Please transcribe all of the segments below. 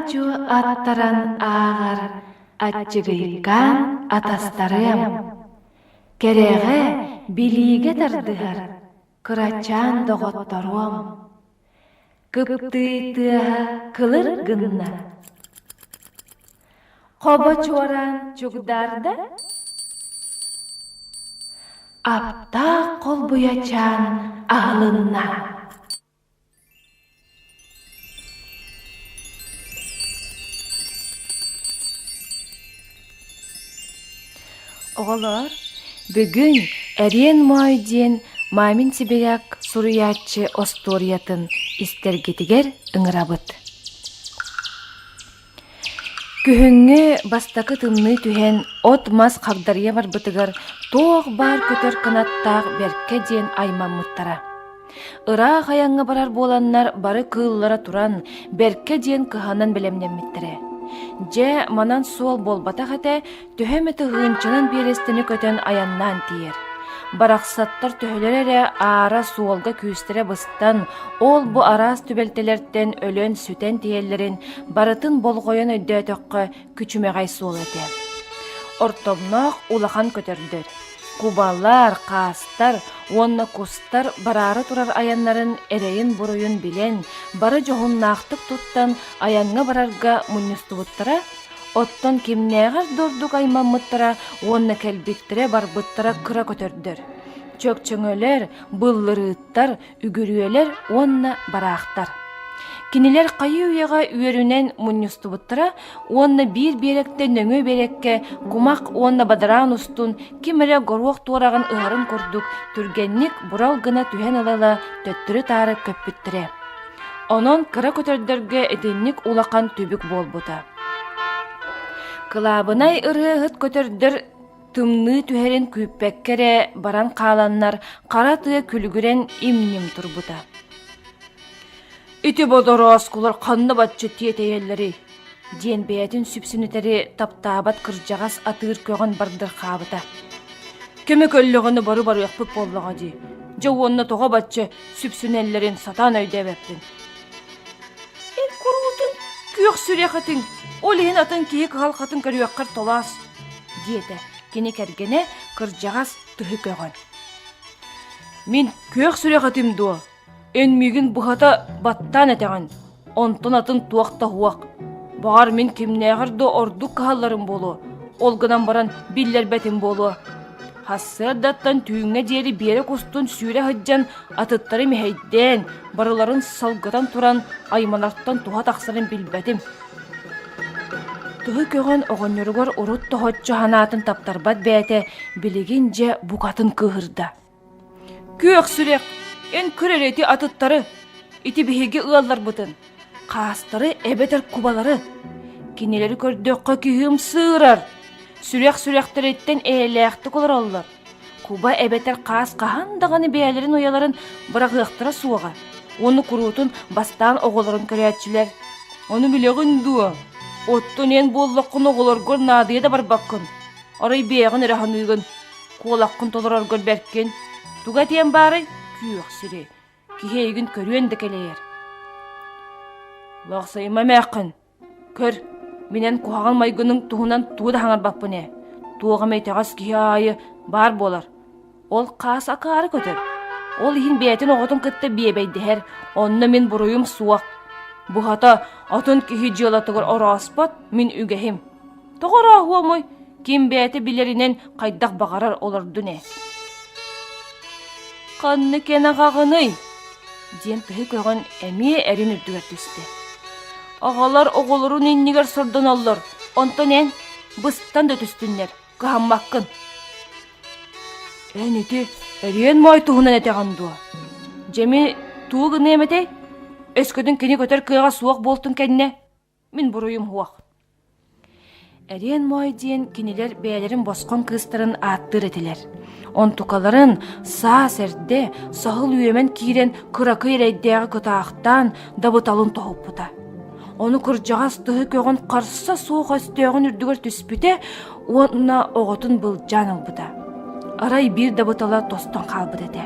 Аа-дьуо аттаран ааҕар аччыгыйкаан атастарыам, кэрэҕэ, билиигэ тардыһар кырачаан доҕотторуом. Кыптыый тыаһа кылыр гынна, хобо чуораан чугдаарда, аптаах холбуйачаан аһылынна. Оҕолоор, бүгүн Эриэн Моой диэн Мамин Сибиряк суруйааччы остуоруйатын истэргитигэр ыҥырабыт. Күһүҥҥү бастакы тымныы түһэн, от-мас хагдарыйа барбытыгар туох баар көтөр кынаттаах бэркэ диэн аймаммыттара. Ыраах айаҥҥа барар буоланнар бары кыыллара туран, бэркэ диэн кыһанан бэлэмнэммиттэрэ. Дьэ, манан суол буолбатах этэ, төһө эмэ тыһыынчанан биэрэстэни көтөн айаннаан тиийэр. Барахсаттар төһөлөрө эрэ аара суолга күүстэрэ быстан, ол-бу араас түбэлтэлэртэн өлөн-сүтэн тиийэллэрин барытын болҕойон өйдөөтөххө күчүмэҕэй суол этэ. Ортомноох улахан көтөрдөр, кубалар, хаастар уонна кустар бараары турар айаннарын эрэйин-буруйун билэн, бары дьоһуннаахтык туттан айаҥҥа барарга мунньустубуттара Оттон кимнээҕэр да ордук аймаммыттара уонна кэлбиттэрэ-барбыттара кыра көтөрдөр: чөкчөҥөлөр, быллырыыттар, үгүрүөлэр уонна бараахтар. Кинилэр хайыы-үйэҕэ үөрүнэн мунньустубуттара уонна биир биэрэктэн нөҥүө биэрэккэ кумах уонна бадараан устун ким эрэ горуох туораҕын ыһарын курдук түргэнник бурал гына түһэн ыла-ыла төттөрү-таары көппүттэрэ. Онон кыра көтөрдөргө итинник улахан түбүк буолбута. Кылаабынай ырыаһыт көтөрдөр тымныы түһэрин күүппэккэ эрэ баран хааланнар хара тыа күлүгүрэн им-ньим турбута. «Ити бодорооскулар ханна бачча тиэтэйэллэрий?» диэн бэйэтин сүпсүнүтэри таптаабат кырдьаҕас атыыр көҕөн бардырхаабыта. Кэмэ көллөҕүнэ бары барыахпыт буоллаҕа дии. Дьэ уонна тоҕо бачча сүпсүнэллэрин сатаан өйдөөбөппүн. Эн куруутун күөх сүрэх этиҥ, ол иһин атын киһи кыһалҕатын көрүөххэр толоос, диэтэ кини кэргэнэ кырдьаҕас тыһы көҕөн. Мин күөх сүрэх этим дуо? Эн миигин быһата баттаан этэҕин, онтон атын туох да уһуох. Баҕар мин кимнээҕэр да ордук кыһалларым буолуо, ол гынан баран биллэрбэтим буолуо. Сарсыардаттан түүҥҥэ диэри биэрэк устун сүүрэ сылдьан атыттары мэһэйдээн, барыларын салгытан туран айманартан туһа тахсарын билбэтим. Тыһы көҕөн оҕонньоругар урут тоһоччу санаатын таптарбат бэйэтэ билигин дьэ букатын кыыһырда. Күөх сүрэх, эн көр эрэ ити атыттары, ити биһиги ыалларбытын, хаастары эбэтэр кубалары. Кинилэри көрдөххө киһи ымсыырар. Сүрэх сүрэхтэриттэн эйэлээхтик олороллор. Куба эбэтэр хаас хаһан даҕаны бэйэлэрин уйаларын быраҕыахтара суоҕа. Уонна куруутун бастаан оҕолорун көрөөччүлэр. Ону билэҕин дуо? Оттон эн буоллаххына оҕолоргор наадыйа да барбаккын. Арай бэйэҕин эрэ саныыгын. Куолаккын толороргор бэркин. Туга этиэм баарый? Күөх сири. Киһи эйигин көрүөн да кэлэйэр. Лахсайыма эмээххин. Көр, мин эн куһаҕан майгының туһунан тугу да хаҥарбаппын ээ. Туох эмэ итэҕэс киһи аайы баар буолар. Ол хаас акаары көтөр. Ол иһин бэйэтин оҕотун кытта биэбэйдэһэр, онно мин буруйум суох. Быһата, атын киһи дьыалатыгар орооспот мин үгэһим. Тоҕо орооһуомуй? Ким бэйэтэ билэринэн хайдах баҕарар олордун ээ. Ханнык эн аҕаҕыный? диэн тыһы көҕөн эмиэ эрин үрдүгэр түстэ. Аҕалар оҕолорун иннигэр сордоноллор, онтон эн быстан да түстүннэр, кыһаммаккын. Эн ити эриэн моой туһунан этэҕин дуо? Дьэми тугу гыныам этэй? Өскөтүн кини көтөр кыаҕа суох буолтун кэннэ Мин буруйум суох. Эриэн Моой диэн кинилэр бэйэлэрин босхоҥ кыыстарын ааттыыр этилэр. Онтукаларын саас эрдэ саһыл үөмэн киирэн кыракый эрэйдээҕи кытаахтаан дабыталын тоһуппута. Ону кырдьаҕас тыһы көҕүн харса суох өстөөҕүн үрдүгэр түспүтэ уонна оҕотун былдьаан ылбыта. Арай биир дабытала тостон хаалбыт этэ.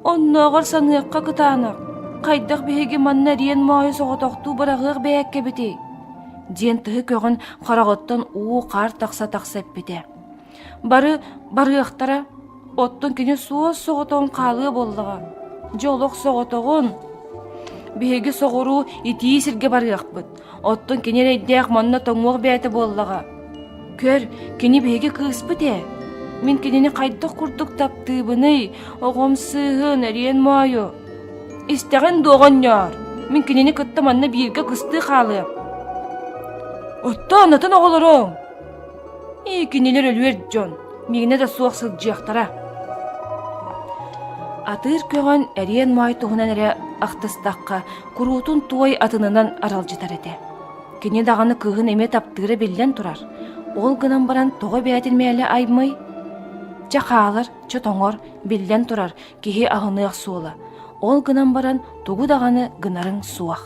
Оннооҕор саныахха кытаанах. Хайдах биһиги манна эриэн моойу соҕотохтуу быраҕыах бэйэккэбитий? диэн тыһы көҕөн хараҕыттан уу-хаар тахса-тахса эппитэ. Бары барыахтара, оттон кини суос соҕотоҕун хаалыа буоллаҕа. Дьэ олох соҕотоҕун. Биһиги соҕуруу итии сиргэ барыахпыт, оттон кини эрэйдээх манна тоҥуох бэйэтэ буоллаҕа. Көр, кини биһиги кыыспыт ээ. Мин кинини хайдах курдук таптыыбыный, оҕом сыыһын, эриэн моойу. Истэҕин дуо, оҕонньоор? Мин кинини кытта манна бииргэ кыстыы хаалыам. Оттон атын оҕолоруҥ? Ии, кинилэр өлүөр дьон, миигинэ да суох сылдьыахтара. Атыыр көҕөн эриэн моой туһунан эрэ ахтыстахха, куруутун туой атынынан аралдьытар этэ. Кини даҕаны кыыһын эмиэ таптыыра биллэн турар. Ол гынан баран тоҕо бэйэтин мээлэ аймый? Чэ хаалар, чэ тоҥор, биллэн турар, киһи аһыныах суола. Ол гынан баран тугу даҕаны гынарыҥ суох.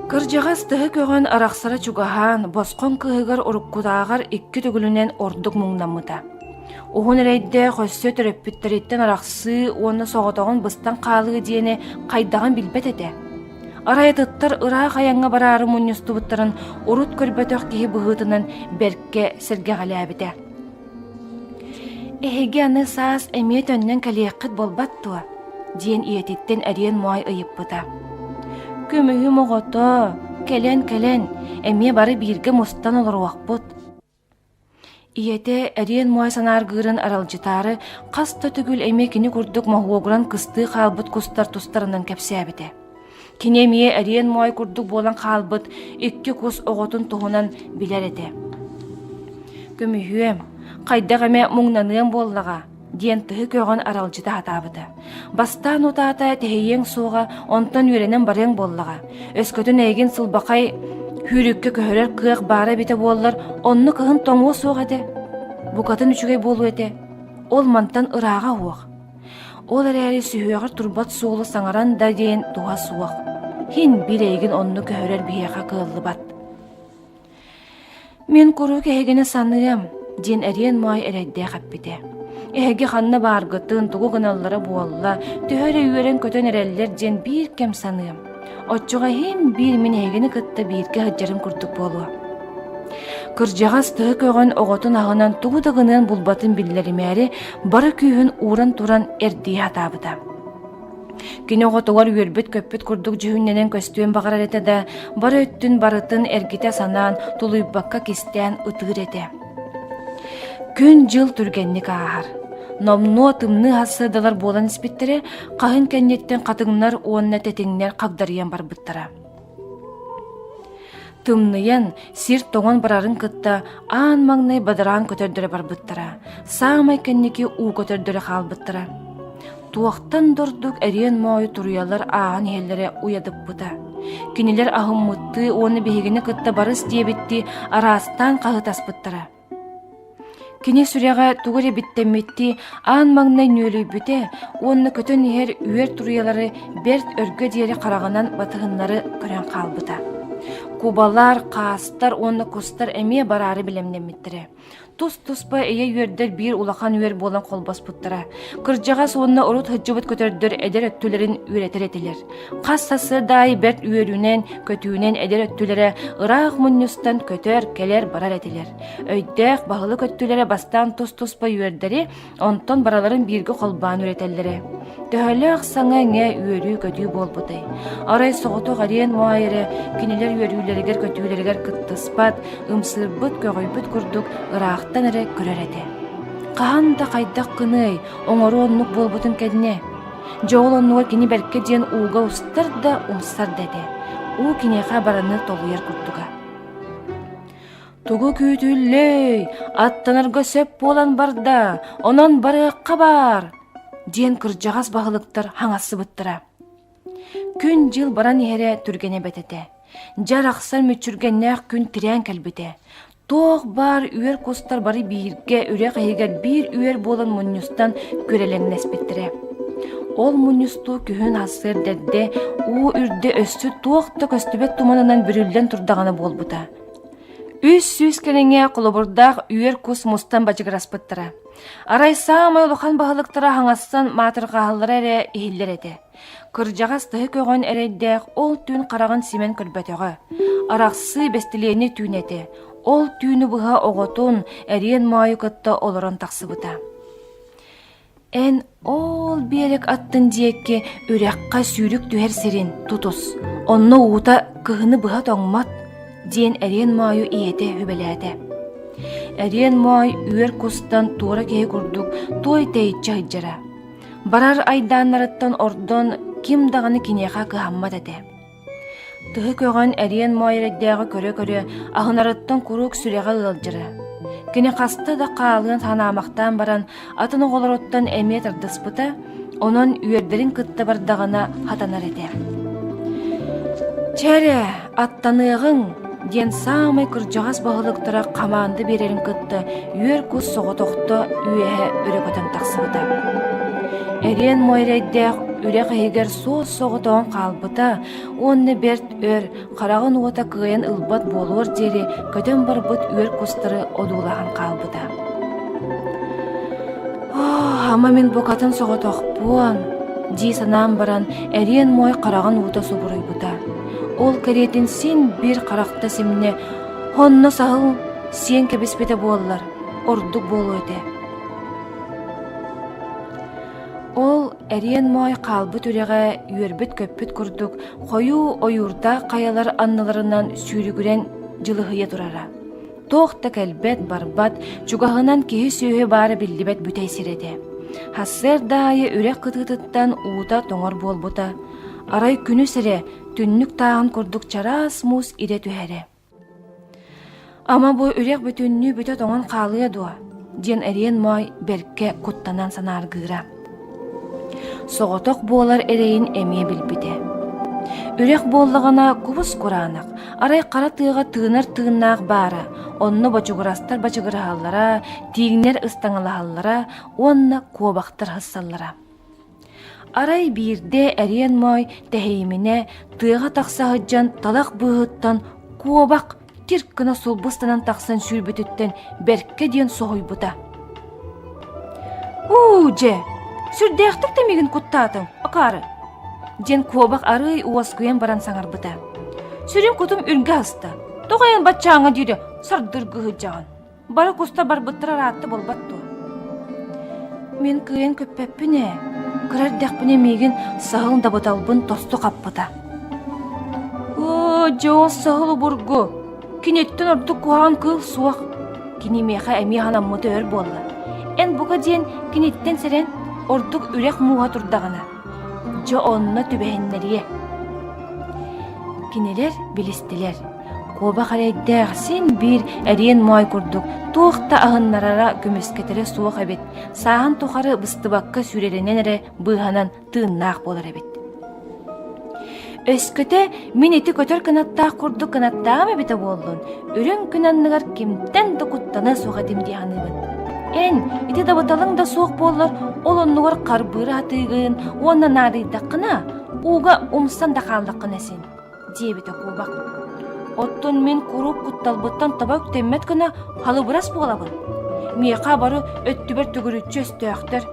Кырдьаҕас тыһы көҕөн арахсара чугаһаан, босхоҥ кыыһыгар уруккутааҕар икки төгүлүнэн ордук муҥнаммыта. Уһун эрэйдээх өссө төрөппүттэриттэн арахсыы уонна соҕотоҕун быстан хаалыы диэни хайдаҕын билбэт этэ. Арай атыттар ыраах айаҥҥа бараары мунньустубуттарын урут көрбөтөх киһи быһыытынан бэркэ сэргэҕэлээбитэ. «Эһиги аны саас эмиэ төннөн кэлиэххит буолбат дуо?» диэн ийэтиттэн эриэн моой ыйыппыта. «Көмүһүм оҕото, кэлэн-кэлэн, эмиэ бары бииргэ мустан олоруохпут» Ийэтэ эриэн моой санааргыырын аралдьытаары хас да төгүл эмиэ кини курдук моһуогуран кыстыы хаалбыт кустар тустарынан кэпсээбитэ. Кини эмиэ эриэн моой курдук буолан хаалбыт икки кус оҕотун туһунан билэр этэ. «Көмүһүөм, хайдах эмэ муҥнаныам буоллаҕа» диэн тыһы көҕөн аралдьыта сатаабыта. Бастаан утаата тэһийиэҥ суоҕа, онтон үөрэнэн барыаҥ буоллаҕа. Өскөтүн эйигин сылбахай сүүрүккэ көһөрөр кыах баара эбитэ буоллар, онно кыһын тоҥуо суох этэ. Букатын үчүгэй буолуо этэ. Ол мантан ырааҕа уох. Ол эрээри сүһүөҕэр турбат суолу саҥаран да диэн туһа суох. Һин биир эйигин онно көһөрөр биһиэхэ кыаллыбат. Мин куруук эһигини саныам, диэн эриэн моой эрэйдээх эппитэ. Эһиги ханна бааргытын, тугу гыналлара буолла, төһө эрэ үөрэн-көтөн эрэллэр диэн биир кэм саныам. Оччоҕо иһин биир мин эһигини кытта бииргэ сылдьарым курдук буолуо. Кырдьаҕас тыһы көҕөн оҕотун аһынан тугу да гыныан булбатын биллэримээри бары күүһүн ууран туран эрдии сатаабыта. Кини оҕотугар үөрбүт-көппүт курдук дьүһүннэнэн көстүөн баҕарар этэ да, бары өттүн барытын эргитэ санаан, тулуйбакка кистээн ытыыр этэ. Күн-дьыл түргэнник ааһар. Номнуо тымныы сарсыардалар буолан испиттэрэ, хаһыҥ кэнниттэн хатыҥнар уонна тэтиҥнэр хагдарыйан барбыттара. Тымныйан, сир тоҥон барарын кытта аан маҥнай бадараан көтөрдөрө барбыттара, саамай кэнники уу көтөрдөрө хаалбыттара. Туохтан да ордук эриэн моойу туруйалар ааһан иһэллэрэ уйадыппыта. Кинилэр аһыммыттыы уонна биһигини кытта барыс диэбиттии араастаан хаһытаспыттара. Кини сүрэҕэ тугу эрэ биттэммиттии аан маҥнай нүөлүйбүтэ уонна көтөн иһэр үөр туруйалары бэрт өргө диэри хараҕынан батыһыннары көрөн хаалбыта. Кубалар, хаастар уонна кустар эмиэ бараары бэлэмнэммиттэрэ. Тус-туспа ийэ үөрдэр биир улахан үөр буолан холбоспуттара. Кырдьаҕас уонна урут сылдьыбыт көтөрдөр эдэр өттүлэрин үөрэтэр этилэр. Хас сарсыарда аайы бэрт үөрүүнэн, көтүүнэн эдэр өттүлэрэ ыраах мунньустан көтөр, кэлэр, барар этилэр. Өйдөөх, баһылык өттүлэрэ бастаан тус-туспа үөрдэри, онтон бараларын бииргэ холбоон үөрэтэллэрэ. Төһөлөөх саҥа-иҥэ үөрүү-көтүү буолбутай. Арай соҕотох эриэн моой эрэ кинилэр үөрүүлэригэр-көтүүлэригэр кыттыспат, ымсыырбыт, көҕүйбүт курдук ыраахтан эрэ көрөр этэ. Хаһан да хайдах гыныай, оҥоруо оннук буолбутун кэннэ. Дьэ ол оннугар кини бэркэ диэн ууга устар да, умсар да этэ. Уу киниэхэ бараны толуйар курдуга. Тугу күүтүллүөй, аттанарга сөп буолан барда, онон барыахха баар, диэн кырдьаҕас баһылыктар хаҥассыбыттара. Күн-дьыл баран иһэрэ түргэнэ бэт этэ. Дьэ арахсар мүччүргэннээх күн тирээн кэлбитэ. Туох баар үөр кустар бары бииргэ үрэх иһигэр биир үөр буолан мунньустан күрэлэҥнэспиттэрэ. Ол мунньустуу күһүн сарсыарда эрдэ уу үрдэ өссө туох да көстүбэт туманынан бүрүллэн турдаҕына буолбута. 300 кэриҥэ холобурдаах үөр кус мустан бачыгыраспыттара. Арай саамай улахан баһылыктара хаҥастан маатырҕаһаллара эрэ иһиллэр этэ. Кырдьаҕас тыһы көҕөн эрэйдээх ол түүн хараҕын симэн көрбөтөҕө. Арахсыы бэстилиэнньэ түүн этэ. Ол түүнү быһа оҕотун эриэн моойу кытта олорон тахсыбыта. Эн ол биэрэк аттын диэки үрэххэ сүүрүк түһэр сирин тутус, онно уута кыһыны быһа тоҥмот, диэн Эриэн Моойу ийэтэ сүбэлээтэ. Эриэн Моой үөр кустан туора киһи курдук туой тэйиччи сылдьара. Барар айдааннарыттан ордон ким даҕаны киниэхэ кыһаммат этэ. Тыһы көҕөн эриэн моой эрэйдээҕи көрө-көрө аһынарыттан куруук сүрэҕэ ыалдьара. Кини хаста да хаалыан санаамахтаан баран атын оҕолоруттан эмиэ тардыспыта, онон үөрдэрин кытта бардаҕына хатанар этэ. Чэ эрэ, аттаныаҕыҥ диэн саамай кырдьаҕас баһылыктара хамаанда биэрэрин кытта үөр кус соҕотохто үөһэ өрө көтөн тахсыбыта. Эриэн муойрэйдээх үрэх иһигэр суос-соҕотоҕун хаалбыта уонна бэрт өр хараҕын уота кыайан ылбат буолуор диэри көтөн барбыт үөр кустары одуулаһан хаалбыта. Ама мин букатын соҕотохпуон дии санаан баран эриэн моой хараҕын уута субуруйбута. Ол кэриэтин син биир харахта симнэ, онно саһыл сиэн кэбиспитэ буоллар, ордук буолуо этэ. Ол эриэн моой хаалбыт үрэҕэ үөрбүт-көппүт курдук хойуу ойуурдаах хайалар анныларынан сүүрүгүрэн дьылыһыйа турара. Туох да кэлбэт-барбат, чугаһынан киһи-сүөһү баара биллибэт бүтэй сир этэ. Сарсыарда аайы үрэх кытыытыттан уута тоҥор буолбута. Арай күнүс эрэ түннүк тааһын курдук чараас муус ирэ түһэрэ. Ама бу үрэх бүтүннүү бүтэ тоҥон хаалыа дуо? диэн эриэн моой бэркэ куттанан санааргыыра. Соҕотох буолар эрэйин эмиэ билбитэ. Үрэх буоллаҕына кубус кураанах, арай хара тыаҕа тыынар тыыннаах баара, онно бочугурастар бачыгыраһаллара, тииҥнэр ыстаҥалаһаллара уонна куобахтар сассаллара. Арай биирдэ эриэн моой тэһийиминэ тыаҕа тахса сылдьан талах быыһыттан куобах тир гына сулбустанан тахсан сүүрбүтүттэн бэркэ диэн соһуйбута. «Уу, дьэ, сүрдээхтик да миигин куттаатыҥ, акаары!» диэн куобах арыый уоскуйан баран саҥарбыта. «Сүрүн кутум үргэ аста, тоҕо эн баччааҥҥа диэри сардыргыы сылдьаҕын?» Бары куста барбыттара ыраатта буолбат дуо? Мин кыайан көппөппүн ээ, кыра эрдэхпинэ миигин саһыл дабыталбын тосту хаппыта. Оо, дьэ ол саһыл обургу, киниттэн ордук куһаҕан кыыл суох. Кини миэхэ эмиэ санаммыта өр буолла. Эн бука диэн киниттэн сэрэн, ордук үрэх мууһа турдаҕына. Дьэ онно түбэһиннэриэ. Кинилэр билистилэр. Куобах эрэйдээх син биир эриэн моой курдук туох да аһыннарара көмүскэтэрэ суох эбит, сааһын тухары быстыбакка сүүрэринэн эрэ быыһанан тыыннаах буолар эбит. Өскөтө мин ити көтөр кынаттаах курдук кынаттааҕым эбитэ буоллун, үрүҥ күн анныгар кимтэн да куттаныа суох этим дии саныыбын. Эн ити дабыталыҥ да суох буоллар, ол оннугар харбыыры сатыыгын уонна наадыйдаххына, ууга умсан да хааллаххына син. диэбитэ куобах. Оттон мин куруук кутталбыттан таба үктэммэт гына халыбырас буолабын. Миэхэ бары өттүбэр төгүрүччү өстөөхтөр.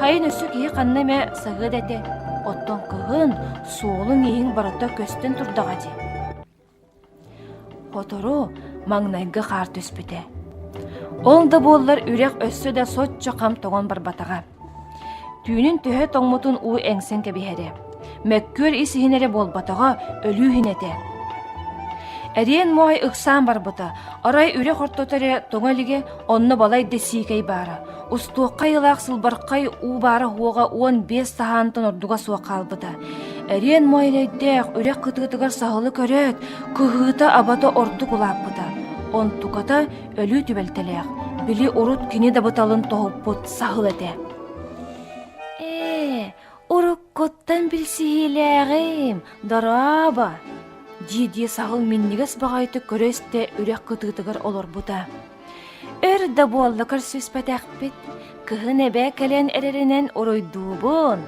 Хайын өссө киһи ханна эмэ саһыа да этэ. Оттон кыһын суолуҥ-ииһиҥ барыта көстөн турдаҕа дии. Сотору маҥнайгы хаар түспүтэ. Ол да буоллар үрэх өссө да соччо хам тоҥон барбатаҕа. Түүнүн төһө тоҥмутун уу эҥсэн кэбиһэрэ. Мөккүөр ис иһин эрэ буолбатаҕа, өлүү иһин этэ. Эриэн моой ыксаан барбыта, арай үрэх ортото эрэ тоҥо илигэ, онно балай да сиикэй баара. Устуохха айылаах сылбархай уу баара уоҕа 15 саһаантан ордуга суох хаалбыта. Эриэн моой эрэйдээх үрэх кытыытыгар саһылы көрөөт, кыһыыта-абата ордук улааппыта. Онтуката өлүү түбэлтэлээх, били урут кини дабыталын тоһуппут саһыл этэ. Ээ, уруккуттан билсиһиилээҕим, дорообо! дии-дии саһыл минньигэс баҕайытык көрө-истэ үрэх кытыытыгар олорбута. Өр да буолла көрсүспэтэхпит, кыһын эбээ кэлэн эрэринэн уруйдуубун.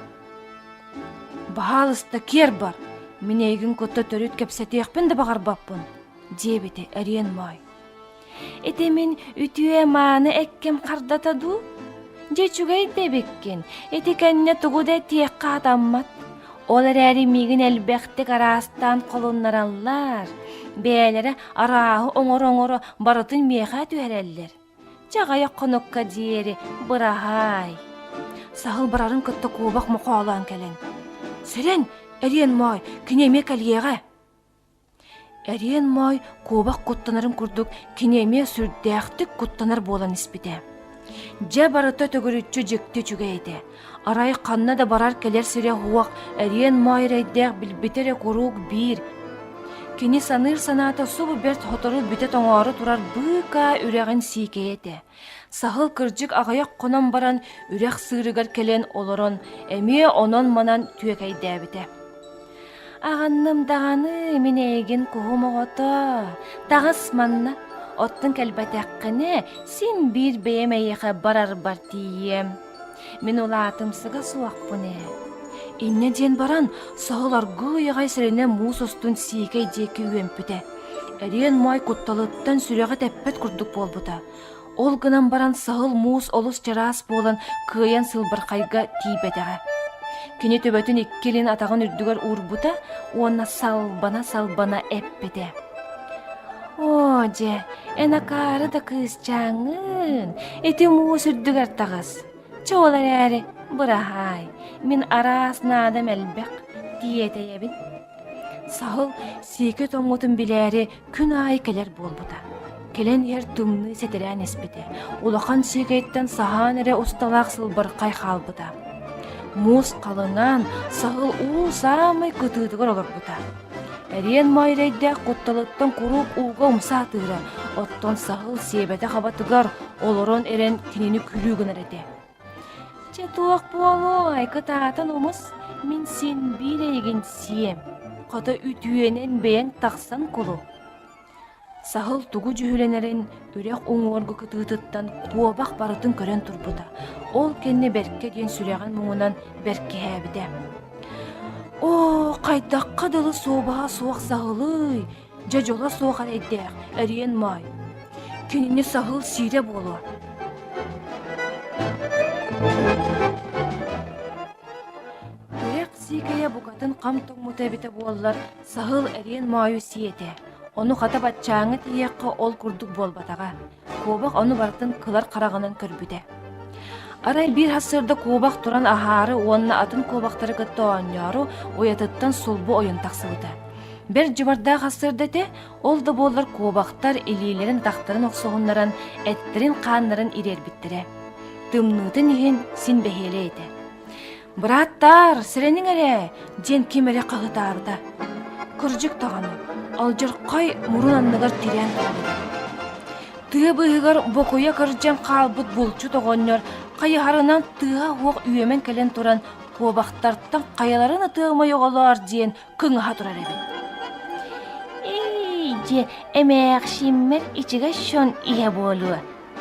Баһаалыста киэр бар, мин эйигин кытта төрүт кэпсэтиэхпин да баҕарбаппын, диэбитэ эриэн моой. Ити мин үтүө-мааны экким хардата дуу? Дьэ үчүгэй да эбиккин, ити кэннэ тугу да этиэххэ хатаммат. Ол эрээри миигин элбэхтик араастаан холуннараллар, бэйэлэрэ арааһы оҥоро-оҥоро барытын миэхэ түһэрэллэр. Чэ аҕыйах хонукка диэри быраһаай. Саһыл барарын кытта куобах мохоолоон кэлэн, «Сэрэн, эриэн моой, кини эмиэ кэлиэҕэ!» Эриэн моой куобах куттанарын курдук кини эмиэ сүрдээхтик куттанар буолан испитэ. Дьэ барыта төгүрүччү дьикти үчүгэй этэ. Арай ханна да барар-кэлэр сирэ суох эриэн моой эрэйдээх билбитэ эрэ куруук биир. Кини саныыр санаата субу бэрт сотору бүтэ тоҥоору турар быыкаа үрэҕин сиикэйэ этэ. Саһыл кырдьык аҕыйах хонон баран үрэх сыырыгар кэлэн олорон эмиэ онон-манан түөкэйдээбитэ. Аҕынным даҕаны мин эйигин куһум оҕото, таҕыс манна, оттон кэлбэтэххинэ син биир бэйэм эйиэхэ барарбар тиийиэм. Мин улаатымсыга суохпун ээ. Инньэ диэн баран саһыл аргыый аҕай сэрэнэ муус устун сиикэй диэки үөмпүтэ. Эриэн моой кутталыттан сүрэҕэ тэппэт курдук буолбута. Ол гынан баран саһыл муус олус чараас буолан кыайан сылбырхайга тиийбэтэҕэ. Кини төбөтүн икки илин атаҕын үрдүгэр уурбута уонна салбана-салбана эппитэ. «Оо, дьэ, эн акаары да кыысчааҥҥын, ити муус үрдүгэр таҕыс. Чэ ол эрээри, быраһаай, мин араас наадам элбэх, тиэтэйэбин». Саһыл сиикэ тоҥмутун билээри күн аайы кэлэр буолбута. Кэлэн иһэр тымныы сэтэрээн испитэ. Улахан сиикэйтэн саһаан эрэ усталаах сылбырхай хаалбыта. Муус халыҥаан, саһыл уу саамай кытыытыгар олорбута. Эриэн моойрэйдээх кутталыттан куруук ууга умса атыыра, оттон саһыл сиэбэтэх абатыгар олорон эрэн кинини күлүү гынар этэ. Чэ туох буолуой, кытаатан умус, мин син биир эйигин сиэм, хата үтүөнэн бэйэҥ тахсан кулу. Саһыл тугу дьүһүлэнэрин үрэх уҥуоргу кытыытыттан куобах барытын көрөн турбута. Ол кэннэ бэркэ диэн сүрэҕин муҥунан бэркиһээбитэ. Оо, хайдахха дылы суобаһа суох саһылый, дьэ дьоло суох эрэйдээх, эриэн моой. Кинини саһыл сиирэ буолуо. Үрэх сиикэйэ букатын хам тоҥмута эбитэ буоллар, саһыл эриэн моойу сиэтэ. Ону хата баччааҥҥы тиийиэххэ ол курдук буолбатаҕа. Куобах ону барытын кылар хараҕынан көрбүтэ. Арай биир сарсыарда куобах туран аһаары уонна атын куобахтары кытта оонньоору уйатыттан сулбу ойон тахсыбыта. Бэрт дьыбардаах сарсыарда этэ, ол да буоллар куобахтар илиилэрин-атахтарын охсуһуннаран эттэрин-хааннарын ириэрбиттэрэ. Тымныытын иһин син бэһиэлэй этэ. «Бырааттаар, сэрэниҥ эрэ!» диэн ким эрэ хаһыытаабыта. Кырдьык даҕаны, алдьархай мурун анныгар тирээн турбута. Тыа быыһыгар бокуйа кырдьан хаалбыт булчут оҕонньор хайыһарынан тыаһа суох үөмэн кэлэн туран куобахтартан хайаларын ытыамай оҕолоор диэн кыҥаһа турар эбит. «Эй, дьэ, эмээхсиммэр ичигэс дьон иһэ буолуо»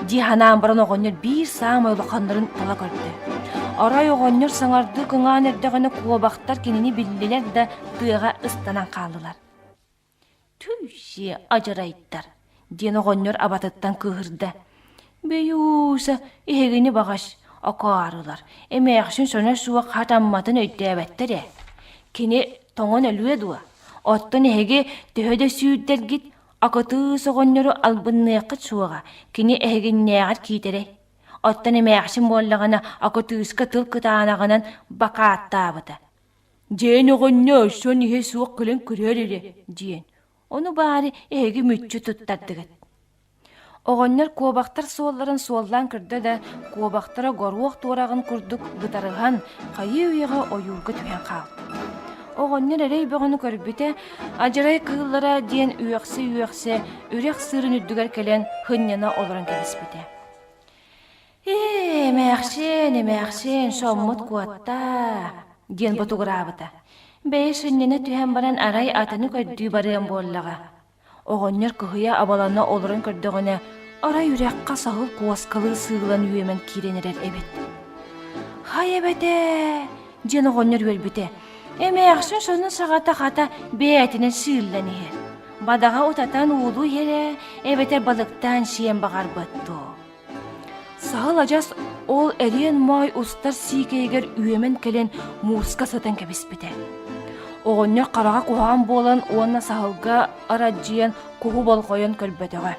дии санаан баран оҕонньор биир саамай улаханнарын тала көрдө. Арай оҕонньор саҥардыы кыҥаан эрдэҕинэ куобахтар кинини биллилэр да тыаҕа ыстанан хааллылар. «Түй-сиэ адьарайдар!» диэн оҕонньор абатыттан кыыһырда. «Бэйууса, эһигини баҕас акаарылар, эмээхсин соно суох хатамматын өйдөөбөттөр ээ. Кини тоҥон өлүө дуо? Оттон эһиги төһө да сүүрдэргит, Акытыыс оҕонньору албынныаххыт суоҕа, кини эһигиннээҕэр киитэрэй. Оттон эмээхсин буоллаҕына акытыыска тыл кытаанаҕынан бакааттаабыта. Дьиэн оҕонньор сон иһэ суох кэлэн көрөөр эрэ диэн. Ону баары эһиги мүччү туттардыгыт. Оҕонньор куобахтар суолларын суоллаан көрдө да, куобахтара горуох туораҕын курдук бытарыһан, хайыы-үйэҕэ ойуурга түһэн хаалта. Оҕонньор эрэй бөҕөнү көрбүтэ, адьарай кыыллара диэн үөхсэ-үөхсэ үрэх сыырын үрдүгэр кэлэн хынньана олорон кэбиспитэ. «Ээ, эмээхсиэн, эмээхсиэн, соммут куотта!» диэн ботугураабыта. Бэйэ сынньана түһэн баран арай атыны көрдүү барыам буоллаҕа. Оҕонньор кыһыйа абалана олорон көрдөҕүнэ, арай үрэххэ саһыл куоскалыы сыылан үөмэн киирэн эрэр эбит. «Хай эбэтээ!» диэн оҕонньор үөрбүтэ. Эмээхсин сонун саҕата хата бэйэтинэн сыыллан иһэр. Бадаҕа утатан уулуу иһэрэ эбэтэр балыктаан сиэн баҕарбат дуо? Саһыл адьас ол эриэн моой устар сиикэйигэр үөмэн кэлэн мууска сытан кэбиспитэ. Оҕонньор хараҕа куһаҕан буолан уонна саһылга арадьыйан куһу болҕойон көрбөтөҕө.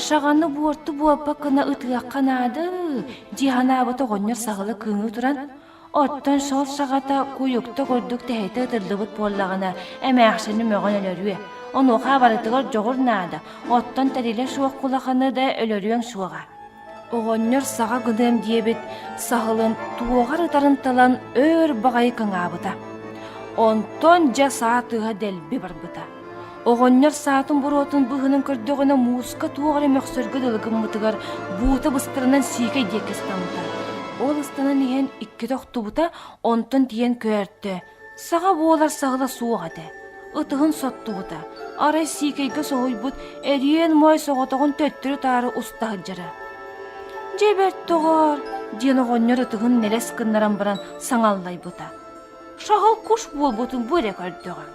Шаҕаны буорту буолбат гына ытыахха наада дии санаабыт оҕонньор саһылы кыҥыы туран, оттон сол саҕата куйукта курдук тэһитэ ытыллыбыт буоллаҕына эмээхсини мөҕөн өлөрүө. Онуоха барытыгар дьоҕур наада, оттон тэрилэ суох кулаханы да өлөрүөҥ суоҕа. Оҕонньор саҕа гыныам диэбит саһылын туоҕар ытарын талан өр баҕайы кыҥаабыта. Онтон дьэ саа тыаһа дэлби барбыта. Оҕонньор саатын буруотун быһынан көрдөҕүнэ мууска туох эрэ мөхсөргө дылы гыммытыгар буута быстарынан сиикэй диэки ыстаммыта. Ол ыстанан иһэн иккитэ охтубута, онтон тиийэн көөртө. Саҕа буолар саһыла суох этэ. Ытыһын соттубута. Арай сиикэйгэ соһуйбут эриэн моой соҕотоҕун төттөрү-таары уста сылдьара. «Дьэ бэрт доҕоор!» диэн оҕонньор ытыһын нэлэс гыннаран баран саҥа аллайбыта. Шаһыл куш буолбутун бу эрэ көрдөҕө.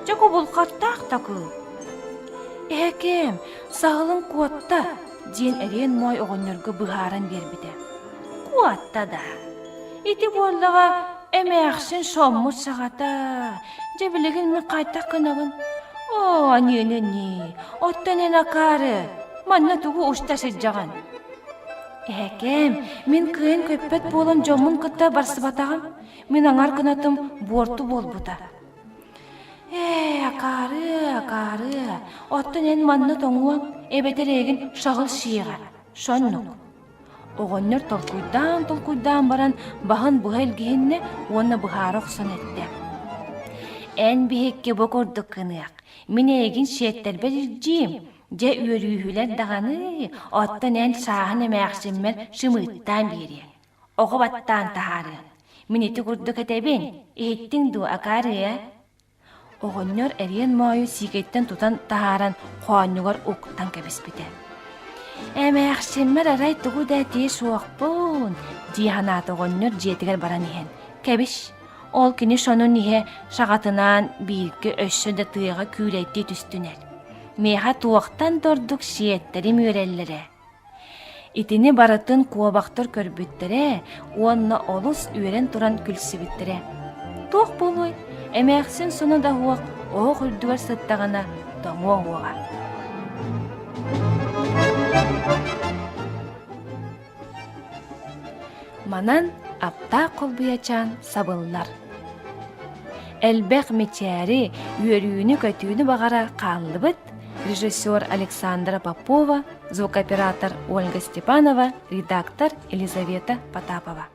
Дьэ кубулхаттаах да кыыл. Эһэкээм, саһылыҥ куотта, диэн эриэн моой оҕонньорго быһааран биэрбитэ. Куотта да. Ити буоллаҕа эмээхсин соммут саҕата. Дьэ билигин мин хайдах гынабын? Оо, аньыыны ньии, оттон эн акаары, манна тугу уста сылдьаҕын? Эһэкээм, мин кыайан көппөт буолан дьоммун кытта барсыбатаҕым. Мин аҥар кынатым буорту буолбута. Ээ, акаары, акаары, оттон эн манна тоҥуоҥ, эбэтэр эйигин шаҕыл сиэҕэ, соннук. Оҕонньор толкуйдаан-толкуйдаан баран баһын быһа илгиһиннэ уонна быһаара охсон эттэ. Эн биһикки бу курдук гыныах, мин эйигин сиэттэрбэр илдьиим, дьэ үөрүүһүлэр даҕаны, оттон эн сааһын эмээхсиммэр сымыыттаан биэриэҥ. Оҕо баттаан таһаарыаҥ. Мин ити курдук этэбин, иһиттиҥ дуо, акаарыа? Оҕонньор эриэн моойу сиикэйтэн тутан таһааран хоонньугар уктан кэбиспитэ. Эмээхсиммэр арай тугу да этиэ суохпун, дии санаата оҕонньор дьиэтигэр баран иһэн. Кэбис, ол кини сонун иһэ саҕатынаан бииргэ өссө да тыаҕа күүлэйдии түстүнэр. Миэхэ туохтан да ордук сиэттэрим үөрэллэрэ. Итини барытын куобахтар көрбүттэрэ уонна олус үөрэн туран күлсүбүттэрэ. Туох буолуой, эмээхсин соно да уох оһох үрдүгэр сыттаҕына тоҥуо уоҕа. Манан аптаах холбуйачаан сабыллар. Элбэх мичээри, үөрүүнү-көтүүнү баҕара хааллыбыт режиссер Александра Попова, звукооператор Ольга Степанова, редактор Елизавета Потапова.